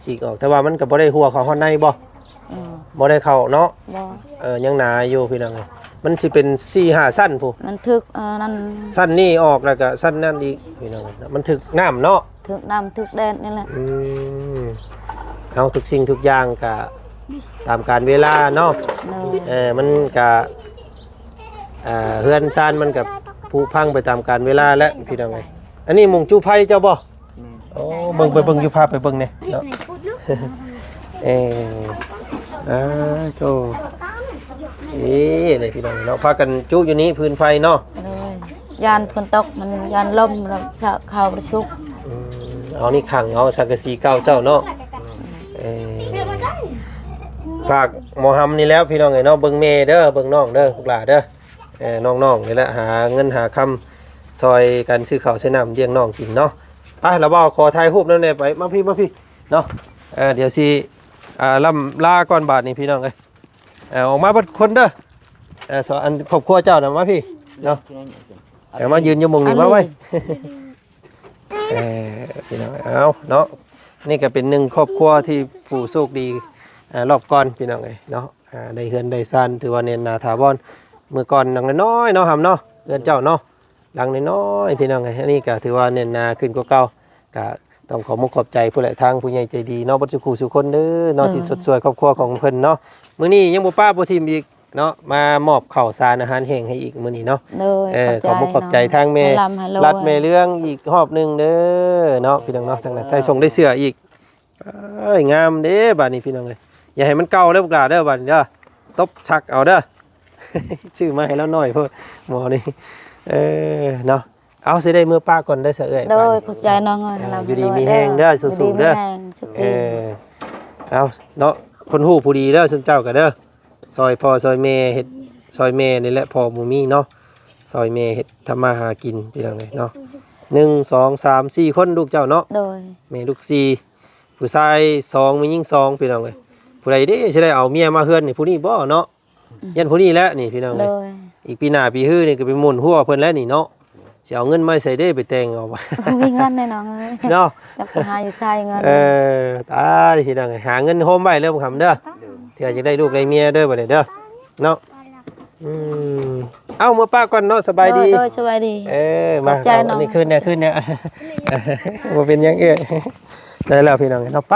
ສີກອອກ ແຕ່ວ່າມັນກໍບໍ່ໄດ້ຮົ່ວເຂົ້າຮອດໃນບໍ່? ອືມ ບໍ່ໄດ້ເຂົ້າເນາະ. ບໍ່ ເອີ ຍັງໜາຢູ່ພີ່ນ້ອງເອີຍ ມັນຊິເປັນສີ່ຫ້າຊັ້ນພຸ້ນ. ມັນຖືກ ເອີ ນັ້ນ ຊັ້ນນີ້ອອກ ແລ້ວກໍຊັ້ນນັ້ນອີກພີ່ນ້ອງເອີຍ ມັນຖືກນ້ຳເນາະ ຖືກນ້ຳຖືກແດດນີ້ແຫຼະ. ອືມ ເອົາ ທຸກສິ່ງທຸກຢ່າງກະຕາມການເວລາເນາະ. ໂດຍ ເອີ ມັນກະ ເອີ ເຮືອນຊານມັນກະຜຸພັງໄປຕາມການເວລາແຫຼະພີ່ນ້ອງເອີຍ. ອັນນີ້ມຸງຈຸໄຟເຈົ້າບໍ່? ແມ່ນ ໂອ້ ເບິ່ງໄປເບິ່ງຢູ່ ພາໄປເບິ່ງແດ່ເນາະ. ເອີ ອາ ໂທ້ ເອີ ນີ້ພີ່ນ້ອງເນາະ ພາກັນຈຸຢູ່ນີ້ຟືນໄຟເນາະ. ໂດຍ ຢ້ານຝົນຕົກ ມັນຢ້ານລົມ ແລ້ວເຂົ້າບໍ່ສຸກ. ອືມ ເອົານີ້ຂັງເອົາສັງກະສີເກົ່າເຈົ້າເນາະ. ເອີ ຝາກໝໍຮຳນີ້ແລ້ວພີ່ນ້ອງເອີຍເນາະ ເບິ່ງແມ່ເດີ ເບິ່ງນ້ອງເດີ ພວກຫຼ້າເດີ. ເອີ ນ້ອງໆນີ້ແຫຼະ ຫາເງິນຫາຄຳຊ່ອຍກັນຊື້ເຂົ້າຊື້ນ້ຳລ້ຽງນ້ອງກິນເນາະ. ໄປ ລາວບ່າວຂໍຖ່າຍຮູບນຳແດ່ ໄປ ມາພີ້ ມາພີ້ເນາະ. ເອີ ດຽວຊິ ອ່າ ລ່ຳລາກ່ອນບາດນີ້ພີ່ນ້ອງເອີຍ. ເອີ ອອກມາເບິດຄົນເດີ ເອີ ສ- ອັນຄອບຄົວເຈົ້ານະ ມາພີ້ເນາະ. ເອີ ມາຢືນຢູ່ໝ່ອງນີ້ ມາໄວ. ເອີ ພີ່ນ້ອງ ເອົາເນາະ ນີ້ກໍເປັນໜຶ່ງຄອບຄົວທີ່ຜູ້ໂຊກດີ ເອີ ລອບກ່ອນພີ່ນ້ອງເອີຍເນາະ. ອ່າ ໄດ້ເຮືອນໄດ້ຊານ ຖືວ່າແໜ້ນໜາຖາວອນ. ເມື່ອກ່ອນຫຼັງນ້ອຍໆເນາະ ຫຳເນາະ ເຮືອນເຈົ້າເນາະ ຫຼັງນ້ອຍໆ ພີ່ນ້ອງເອີຍ. ອັນນີ້ກໍຖືວ່າແໜ້ນໜາຂຶ້ນກວ່າເກົ່າ ກໍຕ້ອງຂອບມຸກຂອບໃຈຜູ້ແຫຼະ ທາງຜູ້ໃຫຍ່ໃຈດີເນາະ ເບິດສູ່ຄູ່ສູ່ຄົນເດີເນາະ ໂດຍ ທີ່ຊົດຊ່ວຍຄອບຄົວຂອງເພິ່ນເນາະ. ມື້ນີ້ຍັງບໍ່ປະບໍ່ຖິ້ມອີກເນາະ ມາມອບເຂົ້າສານອາຫານແຫ້ງໃຫ້ອີກມື້ນີ້ເນາະ. ໂດຍ ເອີ ຂອບໃຈ ຂອບມຸກຂອບໃຈທາງແມ່ ໃຫ້ລ່ຳໃຫ້ລວຍ ລັດແມ່ເລື່ອງອີກຮອບໜຶ່ງເດີເນາະ ພີ່ນ້ອງເນາະ. ທາງນັ້ນໄດ້ສົ່ງໄດ້ເສື້ອອີກ ເອີຍ ງາມເດ້ບາດນີ້ພີ່ນ້ອງເອີຍ. ຢ່າໃຫ້ມັນເກົ່າເດີພວກຫຼ້າເດີ ບາດນີ້ເດີ ຕົບຊັກເອົາເດີ. ຊື້ມາໃຫ້ລາວໜ້ອຍໂພດໝໍນີ້. ເອີ ເນາະ ເອົາ ຊິໄດ້ເມືອປະກ່ອນເດີສະເອື້ອຍ. ໂດຍ ບາດນີ້ ຂອບໃຈນ້ອງເອີຍ ເອີ ຢູ່ດີມີແຮງເດີ ສູ້ໆເດີ. ເອີ ເອົາເນາະ ຄົນຮູ້ຜູ້ດີເດີ ຊຸມເຈົ້າກໍເດີ ຊ່ອຍພໍ່ຊ່ອຍແມ່ເຮັດ ຊ່ອຍແມ່ນີ້ແຫຼະ ພໍ່ບໍ່ມີເນາະ ຊ່ອຍແມ່ເຮັດທຳມາຫາກິນ ພີ່ນ້ອງເອີຍເນາະ. ໜຶ່ງ ສອງ ສາມ ສີ່ຄົນ ລູກເຈົ້າເນາະ. ໂດຍ ແມ່ລູກສີ່ ຜູ້ຊາຍສອງ ແມ່ຍິງສອງ ພີ່ນ້ອງເອີຍ. ຜູ້ໃດເດ້ຊິໄດ້ເອົາເມຍມາເຮືອນນີ້ ຜູ້ນີ້ບໍ່ເນາະ? ອືມ ຢ້ານຜູ້ນີ້ແຫຼະນີ້ ພີ່ນ້ອງເອີຍ. ໂດຍ ອີກປີໜ້າປີຮືນີ້ກໍໄປໝູນຫົວເພິ່ນແລ້ວນີ້ເນາະ. ຊິເອົາເງິນມາໃສເດ້ໄປແຕ່ງເອົາ? ບໍ່ມີເງິນແນ່ນອນເອີຍເນາະ ຈັກໄປຫາຢູ່ໃສເງິນ. ເອີ ຕາຍ ພີ່ນ້ອງເອີຍ ຫາເງິນໂຮມໄວ້ເດີບັກຫຳເດີ ເທື່ອຈະໄດ້ລູກໄດ້ເມຍເດີ ບັດນີ້ເດີເນາະ. ອືມ ເອົາ ເມືອປະກ່ອນເນາະ ສະບາຍດີ. ໂດຍ ໂດຍ ສະບາຍດີ. ເອີ ມາ ຂອບໃຈເນາະ ອັນນີ້ຄືນແດ່ ຄືນແດ່ ບໍ່ເປັນຫຍັງເອື້ອຍ. ໄດ້ແລ້ວ ພີ່ນ້ອງເນາະ ໄປ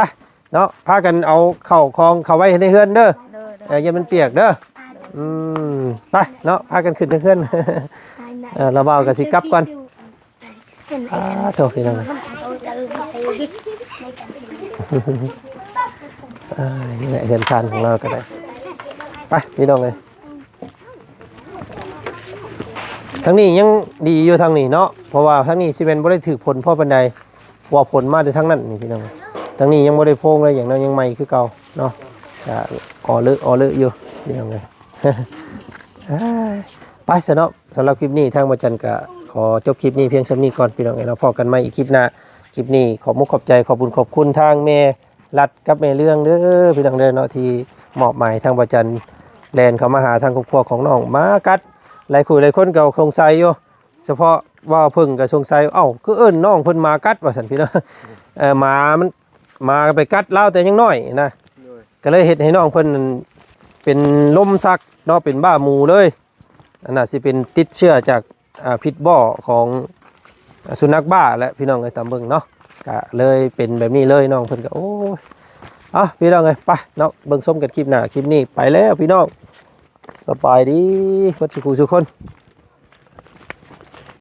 ເນາະ ພາກັນເອົາເຂົ້າຂອງເຂົ້າໄວ້ໃນເຮືອນເດີ. ໂດຍ ໂດຍ ເອີ ຢ່າມັນປຽກເດີ. ອືມ ໄປເນາະ ພາກັນຂຶ້ນເທິງເຮືອນ. ເອີ ລາວບ່າວກໍຊິກັບກ່ອນ. ອ້າ ໂທ້ ພີ່ນ້ອງ ເອີ ນີ້ແຫຼະເຮືອນຊານຂອງລາວກໍໄດ້. ໄປ ພີ່ນ້ອງເອີຍ. ທາງນີ້ຍັງດີຢູ່ທາງນີ້ເນາະ ເພາະວ່າທາງນີ້ຊິແມ່ນບໍ່ໄດ້ຖືກຝົນພໍປານໃດ ເພາະວ່າຝົນມາແຕ່ທາງນັ້ນນີ້ພີ່ນ້ອງ. ທາງນີ້ຍັງບໍ່ໄດ້ໂພງໄດ້ຫຍັງເນາະ ຍັງໃໝ່ຄືເກົ່າເນາະ ກະອໍເລີອໍເລີຢູ່ພີ່ນ້ອງເອີຍ. ໄປຊະເນາະ ສຳລັບຄລິບນີ້ທາງບ່າວຈັນກະຂໍຈົບຄລິບນີ້ພຽງສ່ຳນີ້ກ່ອນພີ່ນ້ອງເອີຍເນາະ. ພໍ້ກັນໃໝ່ອີກຄລິບໜ້າ. ຄລິບນີ້ຂອບມຸກຂອບໃຈ ຂອບບຸນຂອບຄຸນທາງແມ່ ລັດກັບແມ່ເລື່ອງເດີພີ່ນ້ອງເດີເນາະ ທີ່ມອບໝາຍທາງບ່າວຈັນແລ່ນເຂົ້າມາຫາທາງຄອບຄົວຂອງນ້ອງ ໝາກັດ. ຫຼາຍຄູ່ຫຼາຍຄົນກໍສົງໄສຢູ່ ສະເພາະວ່າເພິ່ງກໍສົງໄສ ເອົ້າ ຄືເອີ້ນນ້ອງເພິ່ນໝາກັດວ່າຊັ້ນພີ່ນ້ອງ. ເອີ ໝາມັນ ໝາໄປກັດລາວແຕ່ຍັງນ້ອຍນະ ໂດຍ ກໍເລີຍເຮັດໃຫ້ນ້ອງເພິ່ນເປັນລົມຊັກເນາະ ເປັນບ້າໝູເລີຍ. ອັນນ່າຊິເປັນຕິດເຊື້ອຈາກ ອ່າ ພິດບໍ່ຂອງ ອ່າ ສຸນັກບ້າແຫຼະ ພີ່ນ້ອງເອີຍ ຕາມເບິ່ງເນາະ ກະເລີຍເປັນແບບນີ້ເລີຍ ນ້ອງເພິ່ນກະ ໂອ້ຍ. ເອົ້າ ພີ່ນ້ອງເອີຍ ໄປເນາະ ເບິ່ງຊົມກັນຄລິບໜ້າ. ຄລິບນີ້ໄປແລ້ວພີ່ນ້ອງ ສະບາຍດີເບິດສູ່ຄູ່ສູ່ຄົນ.